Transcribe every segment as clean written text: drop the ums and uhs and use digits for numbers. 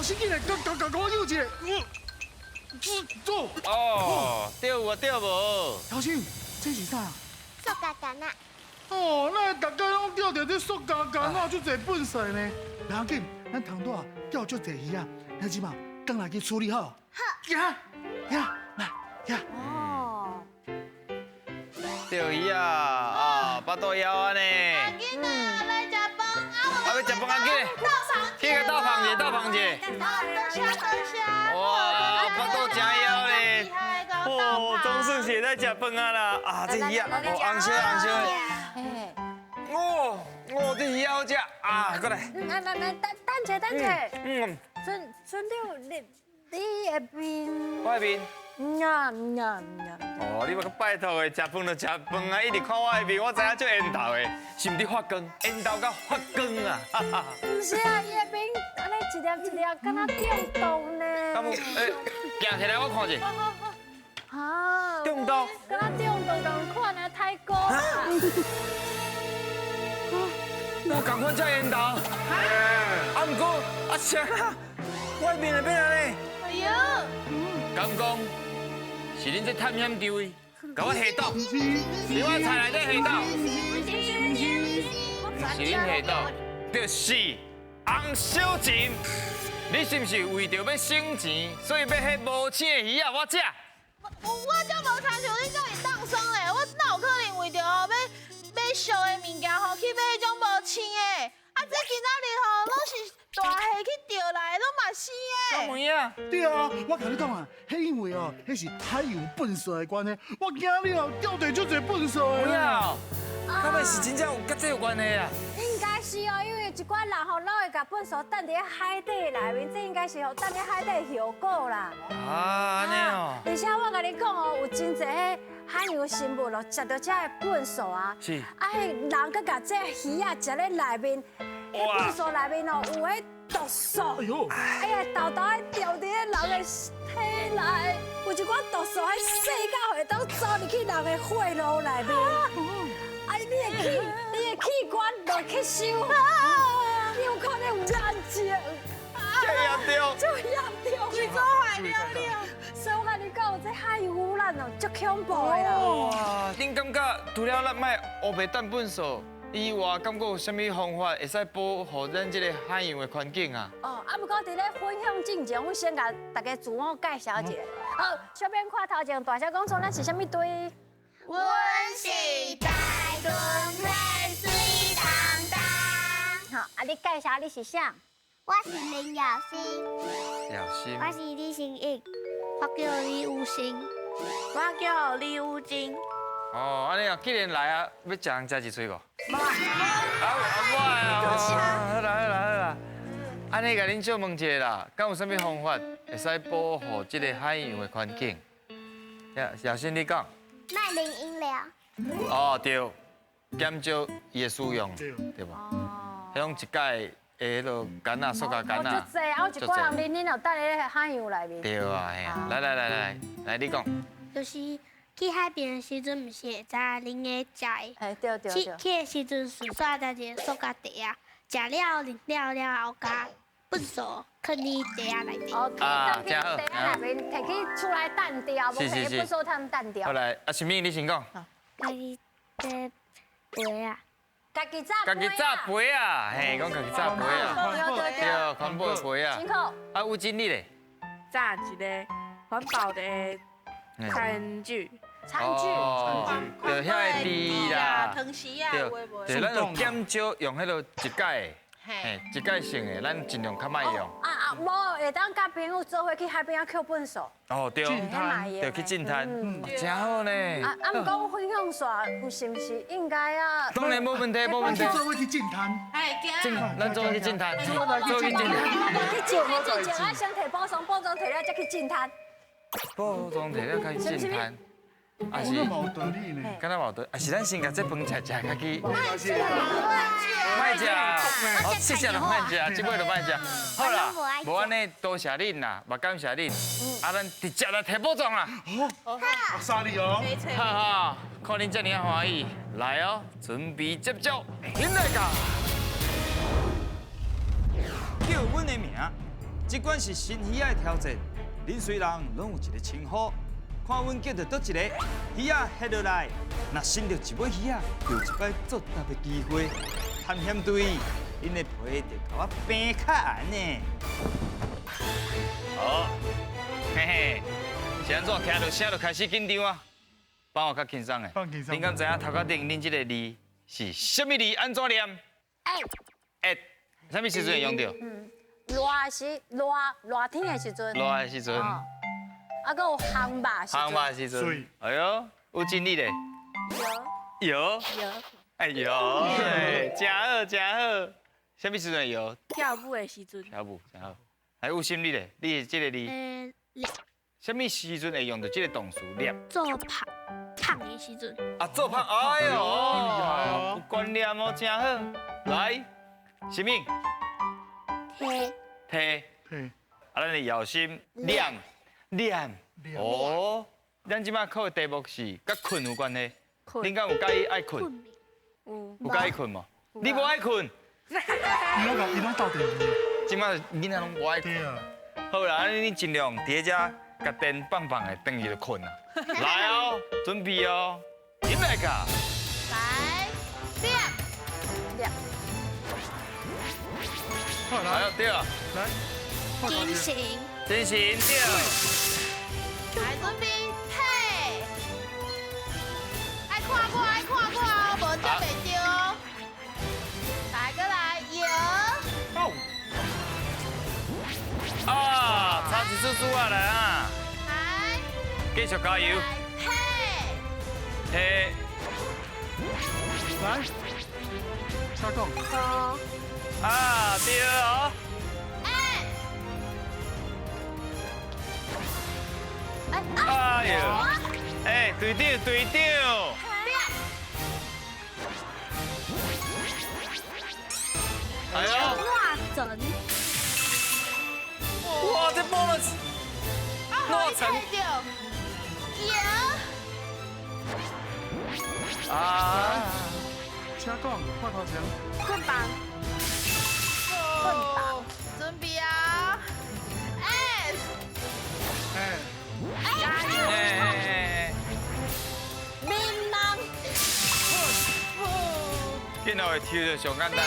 心緊來，共共共我扭一下，我，做。哦，對有啊，對無？小心，這是啥？塑膠桿仔。哦，咱逐家攏釣著這塑膠桿仔，足濟糞埽呢。無要緊，咱頭拄仔釣足濟魚仔，咱這馬轉來去處理好。好。行，行，來，行。哦。釣魚仔，啊，腹肚枵按呢。阿囡仔來食飯啊！啊，欲食飯啊，緊，去共鬥捧者，鬥捧者。多謝多謝。哇，腹肚誠枵咧。哦，總算是會使食飯啊啦！啊，這魚仔，哦，紅燒紅燒。哦，哦，這魚仔好食啊！過來。來來來，等等者，等者。村村長，你你的面。我的面。呀呀呀！哦，你欲閣拜託的，食飯就食飯啊！一直看我的面，我知影足緣投的，是毋是發光？緣投甲發光啊！毋是啊，伊的面按呢一粒一粒，敢若中毒呢。敢有？欸，行起來我看者。啊！中毒？敢若中毒仝款啊，太高啊！我仝款遮緣投。啊，毋過啊啥啊？我的面會變按呢？哎呦！敢講是恁這探險隊共我下毒，佇我菜內底下毒，是恁下毒，就是洪小晴。你是毋是為著欲省錢，所以買彼無刺的魚仔予我食？我才無親像你遮爾當爽咧，我哪有可能為著吼欲買俗的物件吼去買彼種無刺的？啊，這今仔日吼攏是大蝦去釣來，攏嘛生的。敢有影？對啊，我共你講啊，彼因為哦，彼是海洋糞埽的關係，我驚你哦釣著足濟糞埽有影？敢會是真正有佮這有關係啊？應該是哦，因為一寡人吼，攏會共糞埽擲佇海底內面，這應該是予擲佇海底的後果啦。啊，按呢哦。而且我共你講哦，有真濟彼海洋生物哦，食著這个糞埽啊，啊，彼人閣共這魚仔食咧內面，彼糞埽內面哦有彼毒素，哎喲，哎呀，沓沓著佇咧人的體內，有一寡毒素彼細到會當走入去人的血路內面，啊，你的器官無吸收，有可能有癌症。這嚴重，這嚴重，你做壞了了。所以我共你講，這海洋污染哦，足恐怖的啦。哇，恁感覺除了咱莫烏白擲糞埽以外，敢閣有啥物方法會使保護咱這个海洋的環境啊？哦，啊，毋過佇咧分享進前，我先共大家自我介紹一下。好，小編看頭前大聲講出咱是啥物隊？阮是台屯的水當當。好，啊，你介紹你是啥？我是林耀新。耀新。我是李新穎。我叫李武新。我叫李武金。哦，按呢啊，既然來啊，欲食人食一喙無？無。啊，無愛啊！好啦好啦好啦，按呢共恁借問一下啦，敢有啥物方法會使保護這个海洋的環境？耀耀新，你講。莫啉飲料。哦，對，減少伊的使用，對無？哦。彼種一改的彼落桿仔，塑膠桿仔。足濟，啊，有一寡人啉啉後擲咧海洋內面。對啊，嘿啊，來來來來，來你講。就是去海邊的時陣，毋是會知啉的食的。哎，對對對。去去的時陣，順紲帶一个塑膠袋仔，食了啉了了後，共糞埽囥佇袋仔內底。哦，囥佇袋仔內面，提去厝內擲掉，無提糞埽桶擲掉。好來，啊，啥物你先講。家己紮杯仔。家己紮家己紮杯仔，嘿，講家己紮杯仔。對對對。環保的杯仔。辛苦。啊，武金你咧？紮一个環保的餐具。餐具。對，遐个滴啦。湯匙啊，對，對，咱就減少用彼个一改的，嘿，一改性的，咱盡量較莫用。啊啊，無會當佮朋友做伙去海邊仔抾糞埽。哦，對，對，去淨灘，真好呢。啊啊，毋過分享煞有是毋是應該啊？當然無問題，無問題。做伙去淨灘。哎，咱做伙去淨灘，做伙去淨灘。去淨去淨，啊，先提包裝，包裝提了才去淨灘。包裝提了開始淨灘。啊是，無道理呢。敢若無道理，啊是咱先共這飯食食，較去。莫食，莫食，哦，這隻就莫食，這擺就莫食。好啦，無按呢，多謝恁啦，嘛感謝恁。啊，咱直接來提寶藏啦。好，沙你哦。哈哈，看恁遮爾仔歡喜，來哦，準備接招，恁來共。叫阮的名，這款是新魚仔的挑戰，恁雖人攏有一個稱呼，看阮叫著佗一個魚仔翕落來，若伸著一尾魚仔，就有一擺作答的機會。探險隊，恁的皮就共我平較按呢。好，嘿嘿，是按怎聽著聲就開始緊張啊？放我較輕鬆的。放輕鬆。恁敢知影頭殼頂恁這個字是啥物字？按怎念？會。啥物時陣會用著？熱時熱熱天的時陣。熱的時陣。啊，閣有烘肉時陣。烘肉時陣。哎喲，有真理咧。有。有。哎呦，真好真好。啥物時陣會搖？跳舞的時陣。跳舞真好。哎，有心你咧，你這個字。啥物時陣會用著這個動詞？捏。做胖胖的時陣。啊，做胖，哎喲，有觀念哦，真好。來，什麼？提。提。提。啊，咱的搖心念念。哦，咱這擺考的題目是佮睏有關係。恁敢有佮意愛睏？有。有佮意睏無？你無愛睏？伊攏鬥電視。這擺囡仔攏無愛睏。好啦，按呢你盡量佇遮共電放放的，轉去就睏啦。來哦，準備哦，入來噶。來，念念。來哦，對啊。來。精神。精神對。來準備，退。愛看我，愛看我哦，無接袂著哦。來，閣來，搖。啊，差一絲絲啊，來啊。來。繼續加油。退。退。來。下講。啊，對哦。哎呦，哎，隊長，隊長。哎呦。哇，整。哇，這 bonus。落成。有。啊。請講，看頭前。棍棒。棍棒。準備啊。哎。哎。哎。面盲。见到会抽就上简单的。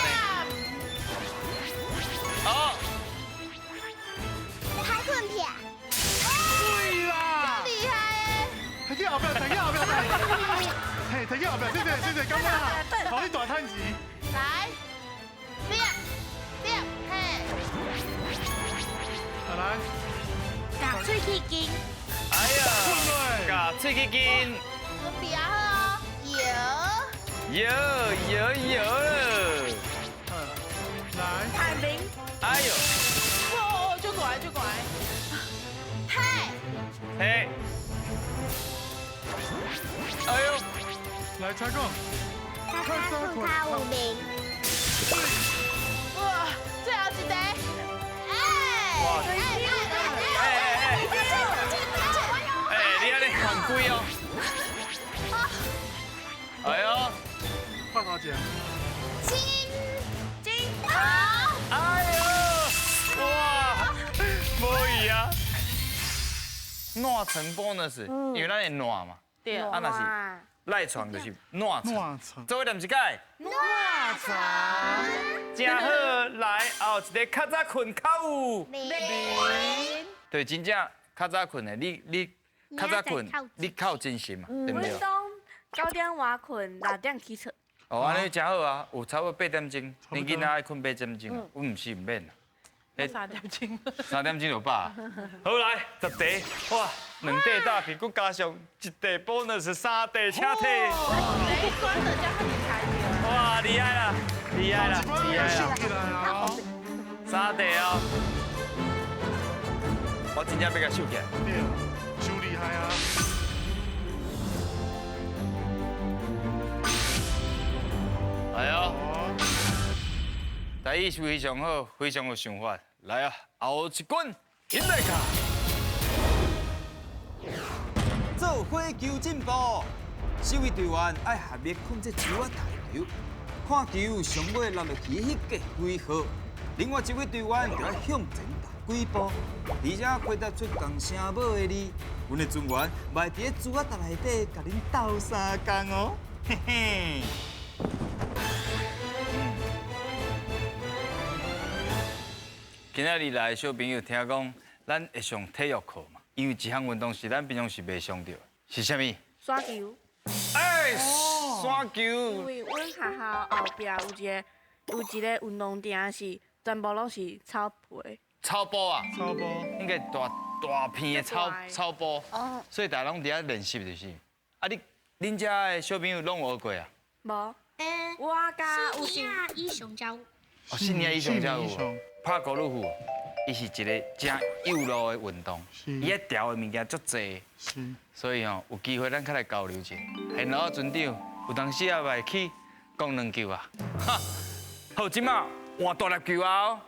好。拍棍片。对啦。厉害的。提去後壁，提去後壁，嘿，提去後壁，謝謝謝謝，感謝，予你大趁錢。來，念念嘿。來。咬喙齒筋。哎呀，咬喙齒筋。準備啊好哦，搖。搖搖搖了。來。排名。哎呦。哦，就過來就過來。嘿。嘿。哎呦。來，請講。較早睏較有眠。哇，最後一題。哎。哇。哎哎哎。哎，你按呢犯規哦。哎呦。看頭前。金金桃。哎呦，哇，無去啊。烂床 bonus，因為咱會爛嘛。對。啊，若是賴床就是爛床。做伙念一擺。爛床。真好，來後一個較早睏較有眠。對，真正較早睏的，你較早睏，你較有精神嘛，對不對？ 9點外睏，6點起床。哦，按呢真好啊，有差不多8點鐘。恁囡仔愛睏8點鐘，阮毋是毋免啦。 3點鐘。 3點鐘就飽。好來，10題，哇，2塊大皮，閣加上1塊 bonus，3塊請提。哇，厲害啦，厲害啦，厲害啦！3塊哦，我真正欲共收起來。對，收厲害啊！來哦，台語是非常好，非常有想法。來啊，後一滾，進來卡。做伙求進步，四位隊員愛合力控制球仔台球，看球上尾落落去彼個幾號，另外一位隊員就愛向前踏滾，几步，而且回答出仝声母的字，阮的专员嘛会伫咧珠仔台内底共恁斗相共哦，嘿嘿。今仔日来的小朋友听讲，咱会上体育课嘛？因为一项运动是咱平常时袂上著，是啥物？沙球。哎，沙球。因为阮学校后壁有一个运动场是全部拢是草皮。草埔啊？草埔。应该大大片的草埔。哦。所以大家拢伫遐练习就是。啊，恁遮的小朋友拢有学过啊？无。我佮有信以上才有。哦，四年以上才有。拍高尔夫，伊是一个真幼路的运动，伊爱调的物件足济，所以吼有机会咱较来交流一下。现老船长有当时也会去讲两球啊。哈，好，这马换大粒球啊，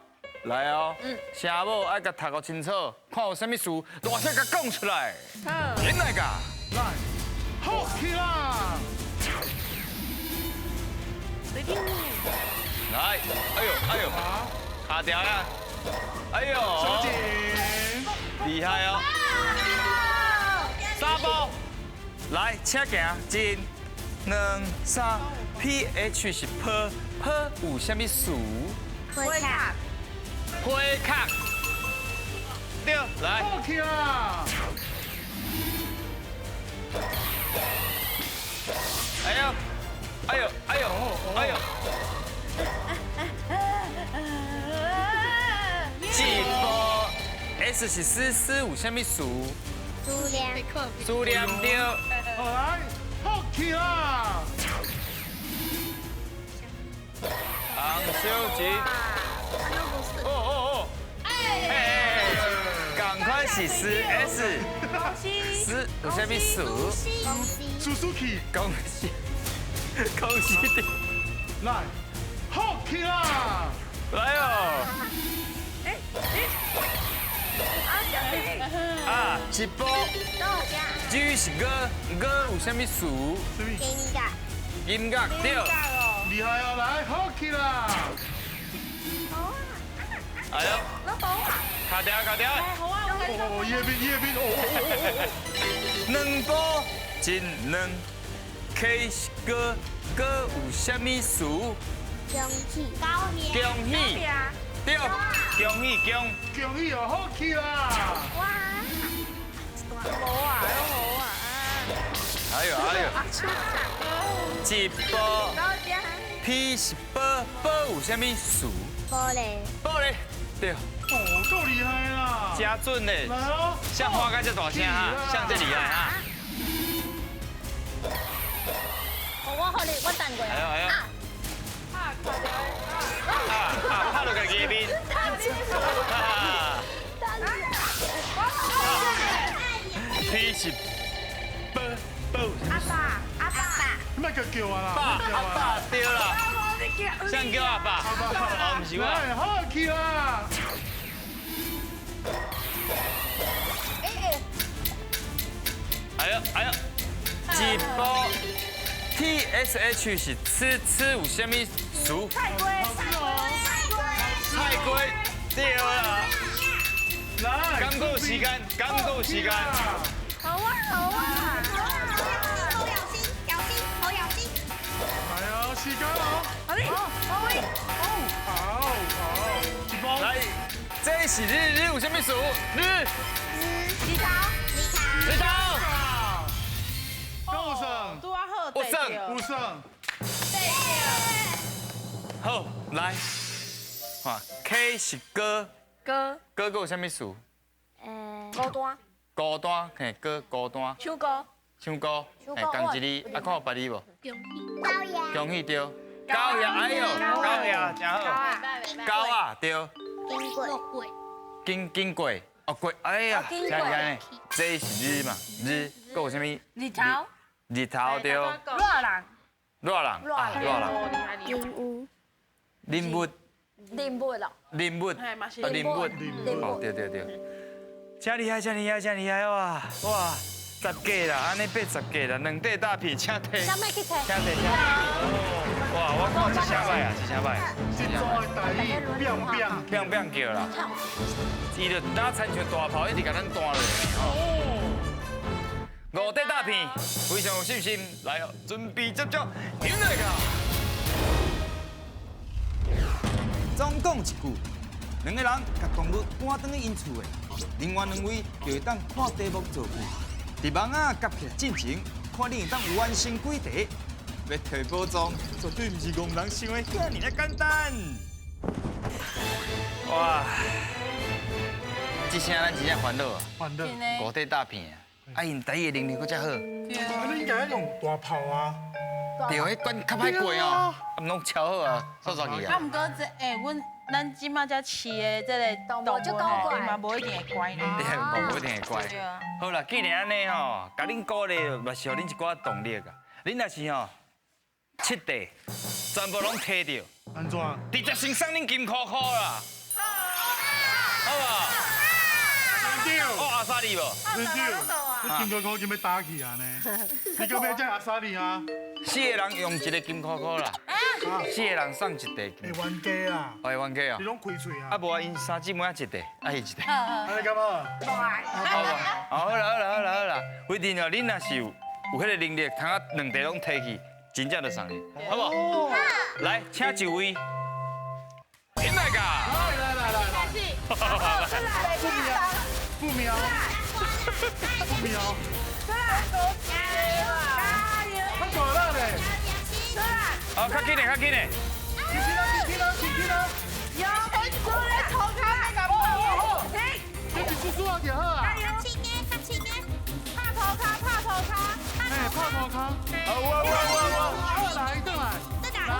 来哦，声母爱共读个清楚，看有啥物事，大声共讲出来。好，免来噶，来，好起来。来，哎呦，哎呦。卡掉了，哎呦，小姐，厉害哦！三步，来，请行，一、两、三，P H 是坡，坡有啥物词？坡卡，坡卡，对，来。好起啦！哎呦，哎呦，哎呦，哎呦。一步，S 是丝丝有啥物词？思念，思念对。好来，好起啦！红小姐。哦哦哦！哎，仝款是丝 S，丝有啥物词？公司。Suzuki。公司，公司的。来，好起啦！来哦！啊，一步。G 是歌，歌有啥物词？音乐。音乐对。厉害哦，来，好起啦！哎呦，卡掉卡掉。哦，叶边叶边哦。两步一两，K 是歌，歌有啥物词？恭喜，高恭喜。对，恭喜恭。恭喜哦，好起啦！哇，无啊，拢无啊。哎呦哎呦。一步。P 是波，波有啥物词？玻璃。玻璃，对。哦，够厉害啦！真准嘞。来哦。像花该这大声哈，像这厉害哈。我好你，我等过。哎呦哎呦。啊，拍落家己面。P 是波波。阿爸阿爸，你莫叫叫我啦。爸阿爸对啦。谁叫阿爸？哦，毋是我。来，好起啦。哎呦哎呦，一步。T S H 是吃吃有啥物词？菜龟，菜龟，对啦。来，刚够时间，刚够时间。好啊好啊。好咬心，咬心，好咬心。来哦，时间哦。好嘞，好嘞。好，好，一波。来，这是日日有啥物词？日。日头，日头。日头。够胜。有胜，有胜。好，来，看 K 是歌，歌，歌阁有啥物词？孤单。孤单，嘿，歌孤单。唱歌。唱歌，嘿，仝一字，啊，看有别字无？恭喜。高雅。恭喜对。高雅，哎呦，高雅，真好。高啊，对。经过。经经过，哦过，哎呀，真厉害。这是日嘛，日，阁有啥物？日头。日头对。热人。热人，啊，热人。人物。人物。人物咯。人物。啊，人物。哦，对对对。真厉害，真厉害，真厉害哇！哇，10个啦，按呢80个啦，2块大皮，请提。啥物去提？请提，请提。哇，我看这声歹啊，这声歹。这组的台语变变变变叫啦。伊就打亲像大炮一直共咱弹落吼。五块大片，非常有信心，来哦，准备接触，进来个。总讲一句，两个人共动物赶转去𪜶厝的，另外两位就会当看题目造句。伫网仔夹起来进前，看你会当有完成几题。欲提宝藏，绝对毋是戆人想的遐尔仔简单。哇！这声咱真正烦恼啊！烦恼。五块大片啊，啊𪜶台语的能力阁遮好。啊，你应该用大炮啊。对，彼关较歹过哦，啊，拢超好啊，煞煞去啊。啊，毋过这，阮这马才饲的这个动物，嘛无一定会乖呢。对，无一定会乖。好啦，既然按呢吼，共恁鼓励，嘛是予恁一寡动力啊。恁若是吼七块，全部拢提著，按怎？直接先送恁金箍箍啦，好无？对。我阿莎莉无？对。你金箍箍就欲打起啊呢？你阁欲这阿莎莉啊？四个人用一个金箍箍啦，四个人送一块。会冤家啦！会冤家哦。你拢开喙啊？啊无啊，𪜶三姊妹仔一块，啊伊一块。按呢敢好？好无？好啦好啦好啦好啦，反正哦，恁若是有彼个能力，通啊两块拢提去，真正就送你，好无？好。来，请就位。进来噶。来来来来。开始。不喵，不喵，不喵。出来。较大力嘞！好，较紧嘞，较紧嘞！轻轻啦，轻轻啦，轻轻啦！有，出来头壳那个不？停！这是叔叔啊，就好啊。较轻的，较轻的，拍头壳，拍头壳，哎，拍头壳。好，我我我我。来，转来。来，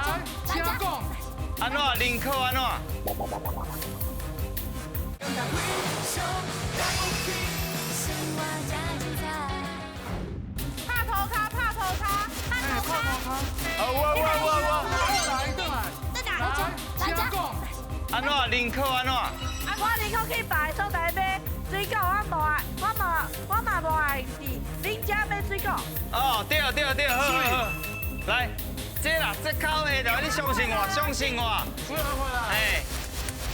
请讲。按怎？宁可按怎？拍头壳，拍头壳。哎，拍头壳。好，我我我我。来，转来。来，请讲。按怎？宁可按怎？我宁可去别个所在买水果，我无爱，我嘛我嘛无爱伫恁遮买水果。哦，对对对，好好好。来，这啦，这口的，你相信我，相信我。出来回来。哎。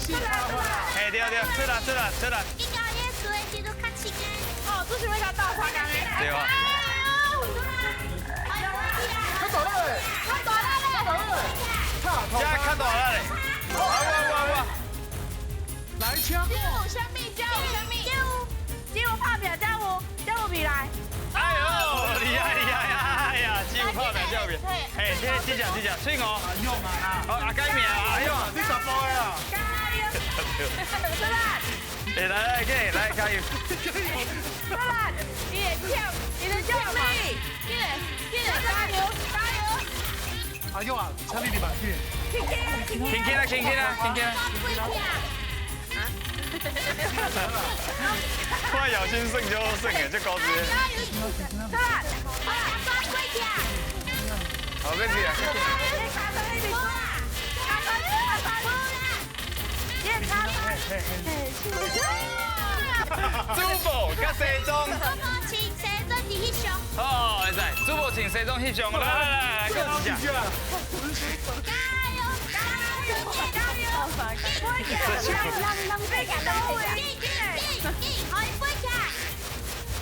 出来出来。哎，对对，出来出来出来。你讲你出的时阵较轻的。哦，这是欲共斗相共的。对啊。较大力嘞！较大力嘞！较大力嘞！这较大力嘞！哇哇哇！来，请。这有啥物？这有啥物？这有拍拼，这有这有未来。哎呦，厉害厉害！哎呀，这有拍拼，这有未来。嘿，这这只这只水五。阿勇啊！哦，阿改名阿勇，你查埔的啊？加油！出来！哎，来来，给来加油！出来！你会跳，你会跳吗？进来，进来，加油，加油！阿勇啊，请你入来，进来。轻轻啦，轻轻啦，轻轻啦。看姚心算就好算的，这高子。出来！好，别去啊！主播佮西装。主播穿西装伫翕相。好，会使。主播穿西装翕相，来来来来，阁一只。加油！加油！加油！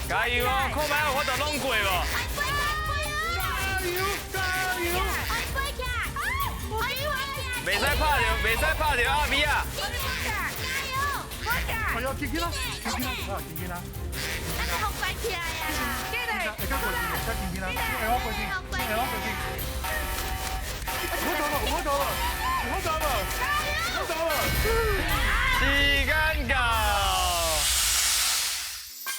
加油哦！看觅有法度拢过无？加油！加油！袂使拍著，袂使拍著阿美啊！哎呦，轻轻啦，轻轻啦，轻轻啦。那是好关起来啊！进来，会较过去，较轻轻啦，会我过去，会我过去。我走了，我走了，我走了，我走了。时间到。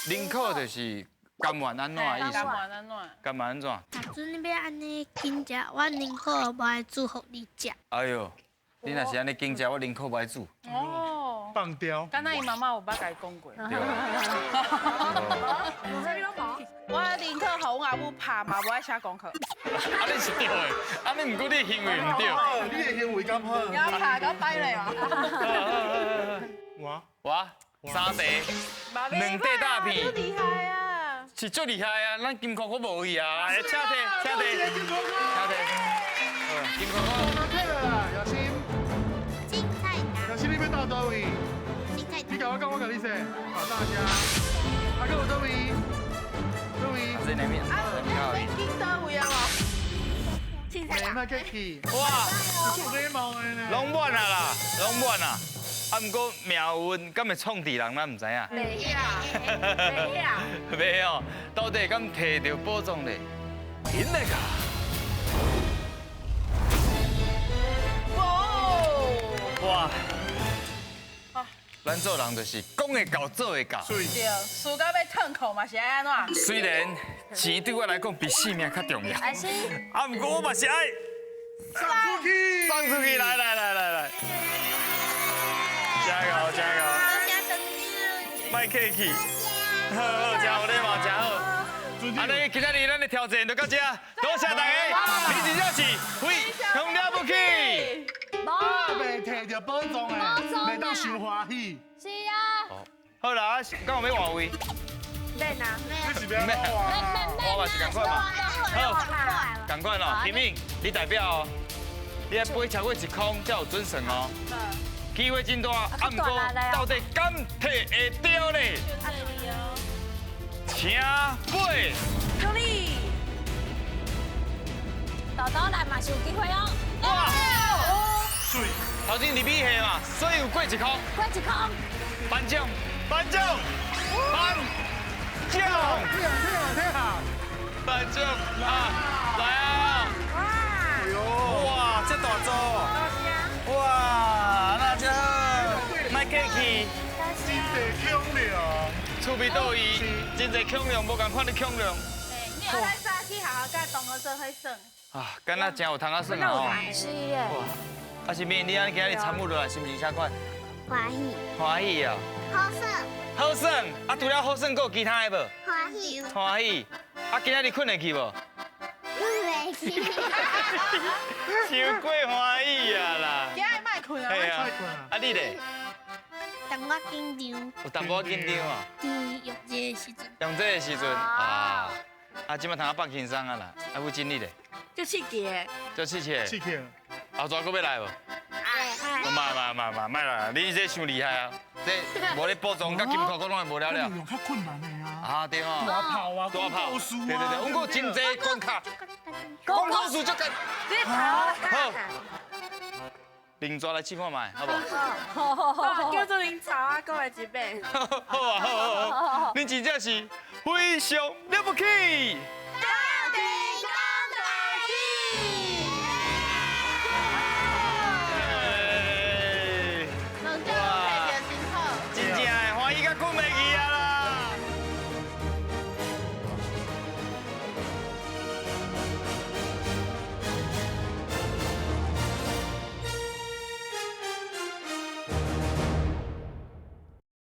宁可就是甘愿按怎的意思？甘愿按怎？甘愿按怎？若阵你欲按呢紧食，我宁可无爱煮予你食。哎呦，你若是按呢紧食，我宁可无爱煮。哦，放掉。敢若伊妈妈有捌共伊讲过。对。我宁可予阮阿母拍嘛，无爱写功课。啊，你是对的，啊，你毋过你行为毋对。你的行为敢好？你要拍到歹咧啊！我我三块，两块大片，厉害啊！是足厉害啊！咱金箍箍无去啊！请提，请提，金箍箍，请提，金箍箍。拿起来啦，雅欣。精彩雅欣，你欲投佗位？精彩你共我我讲我共你说，好大家。啊，阁有佗位？佗位？这两面，啊，你紧佗位啊无？莫客气。哇，足礼貌的呢。拢满啊啦，拢满啊。啊，毋过命运敢会创治人，咱毋知影。袂晓，袂晓。袂哦，到底敢提著宝藏咧？紧来噶！哇！咱做人就是讲会到，做会到。对，输到欲褪裤嘛是爱按怎？虽然钱对我来讲比性命较重要，啊，毋过我嘛是爱送出去，送出去，来来来来来，加油加油！莫客气，好，真有礼貌，真好。按呢，今仔日咱的挑战就到这，多谢大家，你真正是非常了不起。我袂提著宝藏的，袂当伤欢喜。是啊。好啦，敢有欲换位？免啊，你是欲换？我嘛是仝款嘛。好，仝款哦，启敏，你代表哦，你爱飞超过一空才有准算哦。机会真大，啊，毋过到底敢提会著咧？请飞。努力。豆豆来嘛是有机会哦。哇！水。头前二米下嘛，所以有过一空。过一空。颁奖，颁奖，颁奖。颁奖啊！来啊！哇，这大组。哇，那真好。莫客气。真济恐龙。厝边倒伊，真济恐龙，无仝款的恐龙。你会使早去学校佮同学做伙耍。啊，敢若真有通仔耍哦。是的。哇，啊是敏，你按呢今日参与落来，心情啥款？欢喜。欢喜啊。好耍。好耍，啊除了好耍，阁有其他的无？欢喜。欢喜。啊，今仔日睏会去无？睏袂去。伤过欢喜啊啦。今日莫睏啊。莫睏啊。啊你咧？淡薄紧张。有淡薄紧张啊。伫用这个时阵。用这个时阵啊，啊，这马通仔放轻松啊啦。啊，武真你咧？就刺激的。就刺激的。刺激。后逝阁欲来无？嘛嘛嘛嘛，莫啦！你这伤厉害啊！这无你宝藏佮金箍，阁拢会无了了。用较困难的啊。啊对哦。大炮啊，大炮。对对对，阮阁有真济关卡。讲故事足简。好。林抓来试看觅，好无？好好好。叫做林草啊，阁来一遍。好啊好啊好。恁真正是非常了不起。